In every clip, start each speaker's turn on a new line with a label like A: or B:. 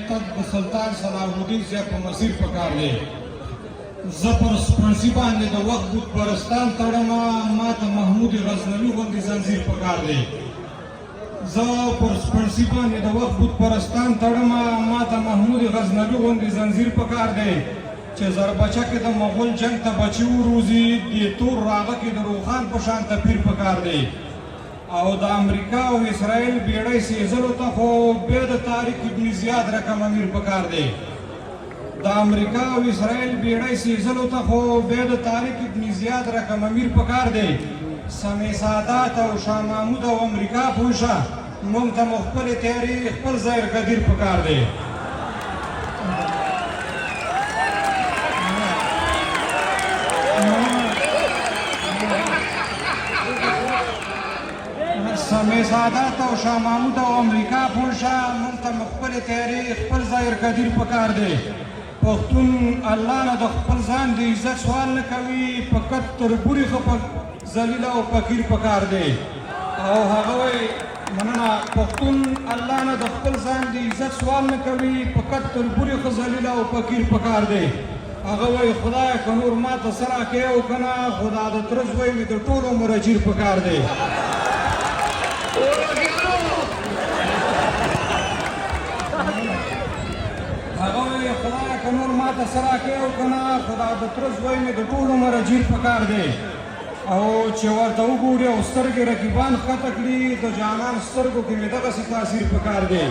A: تک د سلطان صلاح الدین صاحب په مسیر پکار دی. زه پر سپڼسي باندې د وخت بت پرستان تړم، ما ته محمود غزنوي غوندې زنځیر پکار دی. زه پر سپڼسي باندې د وخت بت پرستان تړم، ما ته محمود غزنوي غوندې زنځیر پکار دی. چې زربچه کې د مغول جنګ ته بچي وروزي، دې تور راغه کې د روښان په شان ته پیر پکار دی. او د امریکا او اسرائیل بیړۍ سیزلو ته خو بیا د طارق ابن زیاد رقم امیر پکار دی. د امریکا او اسرائیل بیړۍ سیزلو ته خو بیا د طارق ابن زیاد رقم امیر پکار دی. سمې سادات او شاه محمود او امریکا پوه شه، مونږ ته مو خپلې تیارې خپل ظاهر قدیر پکار دی. سمې سادات او شاه محمود او امریکا پوه شه، مونږ ته مو خپلې تیارې خپل ظاهر قدیر پکار دی. پښتون الله نه د خپل ځان د عزت سوال نه کوي، فقط تر بوري ښه ذلیل او فقیر پکار دی. او هغه وایي مننه، پښتون الله نه د خپل ځان د عزت سوال نه کوي، فقط تر بوري ښه ذلیل او فقیر پکار دی. هغه وایي خدایه که نور ما ته څه راکوې او که نه، خو دا د تره زوی مې د ټول عمر اجیر پکار دی. هغه وایي خدایه که نور ما ته څه راکوې او که نه، خو دا د تره زوی مې د ټول عمر اجیر پکار دی. او چې ورته وګوري او سترګې رقیبان ښکته کړي، د جانان سترګو کې مې دغسې تاثیر پکار دی.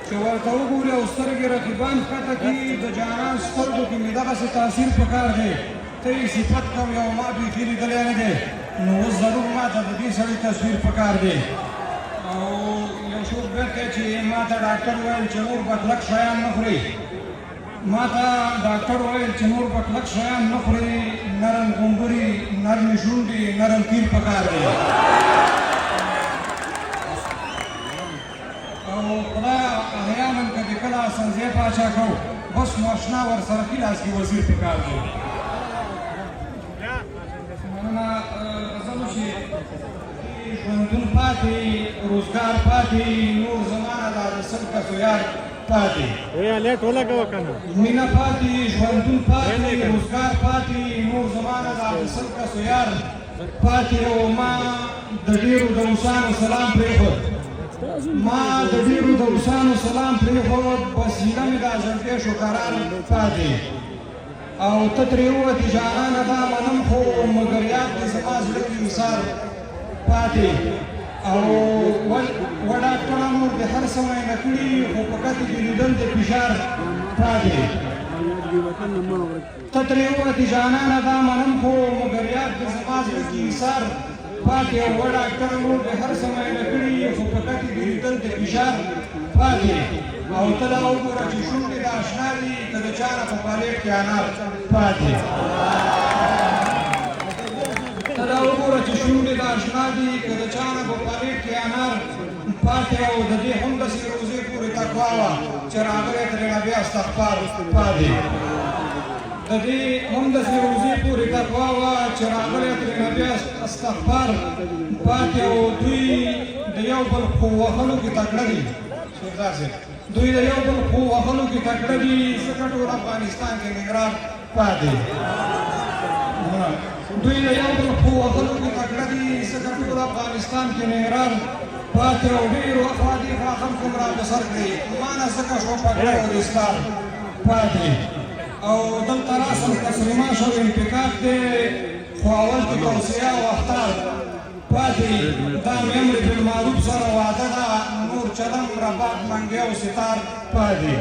A: چې ورته وګوري او سترګې رقیبان ښکته کړي، د جانان سترګو کې مې دغسې تاثیر پکار دی. ته یې صفت کوې او ما بیخي لیدلی نه دی، نو اوس ضرور ما ته د دې سړي تصویر پکار دی. او یو شوخ بیت دی چې ما ته ډاکټر ویل چې نور به کلک شیان نه خورې، ما ته ډاکټر ویل چې نور به کلک شیان نه خورې، نرم غومبري، نرمې شونډې، نرم پیر پکار دی. او خدایه احیانا که دې کله حسنزی پاچا کو، بس نو اشنا ورسره ښي لاس کې وزیر پکار دی. مننه. غزل وشي، ژوندون پاتې، روزګار پاتې، نور زمانه دا د 100 کسو یار پاتې.
B: لیټ ولګوه که نه.
A: مینه پاتې، ژوندون پاتې، روزګار پاتې، نور زمانه دا د 100 کسو یار پاتې. او ما د ډېرو د اوسانو سلام پرېښود، ما د ډېرو د اوسانو سلام پرېښود، بس هیله مې دا زړګی شو قرار پاتې. او ته ترې ووتې جانانه دا منم، خو مګر یاد دې زما زړه کې ایثار پاتې. او و ډاکټره نور دې هر څه معاینه کړي، خو په کتې دې لیدل د فشار پاتې. ته ترې ووتې جانانه دا منم، خو مګر یاد دې زما زړه کې ایثار پاتې. او و ډاکټره نور دې هر څه معاینه کړي، خو په کتې دې لیدل د فشار پاتې. او ته لا وګوره چې شونډې د اشنا دي که د چا نه په پلیټ کې انار پاتې. ته لا وګوره چې شونډې د اشنا دي که د چا نه په پلیټ کې انار پاتې. او د دې هم داسې روزې پورې تقوا وه چې راغلی ترېنه بیا استغفار پاتې. د دې هم داسې روزې پورې تقوا وه چې راغلی ترېنه بیا استغفار پاتې. او دوی د یو بل خو وهلو کې تکړه دي، شیرزاد صاحب، دوی د یو بل خو وهلو کې تکړه دي، ځکه ټول افغانستان کې ننګرهار پاتې. دوی د یو بل خو وهلو کې تکړه دي، ځکه ټول افغانستان کې ننګرهار پاتې. او ډېرو اخوا دېخوا خلکو هم را په سر کړې، ما نه ځکه شو پکړه او دستار پاتې. او دلته راسم تسلیماش او انفکاک دی، خو اول کې توصیه او اخطار پاتې. دا مې امر بالمعروف سره وعده ده، نور چلم، رباب، منګی او ستار پاتې.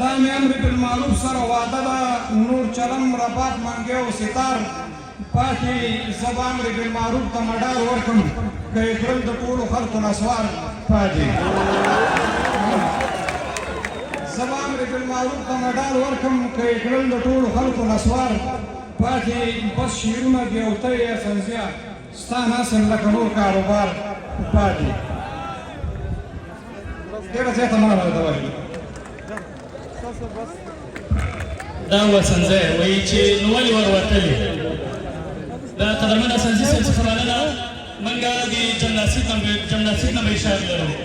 A: دا مې امر بالمعروف سره وعده ده، نور چلم، رباب، منګی او ستار پاتې. زه به امر بالمعروف ته مډار ورکړم، که یې کړل د ټولو خلکو نسوار پاتې. زه به امر بالمعروف ته مډال ورکړم، که یې کړل د ټولو خلکو نسوار پاتې. بس شعرونه دي او ته یې حسنزیه، ستا ناسم لکه نور کاروبار پاتې. ډېره زیاته مننه درته وایم.
C: دا وسنځی وایي چې نو ولې ور وتلې. د قدرمن حسنزي صاحب څخه مننه. مونږ د جمناسټیک نه به اشاره لرو.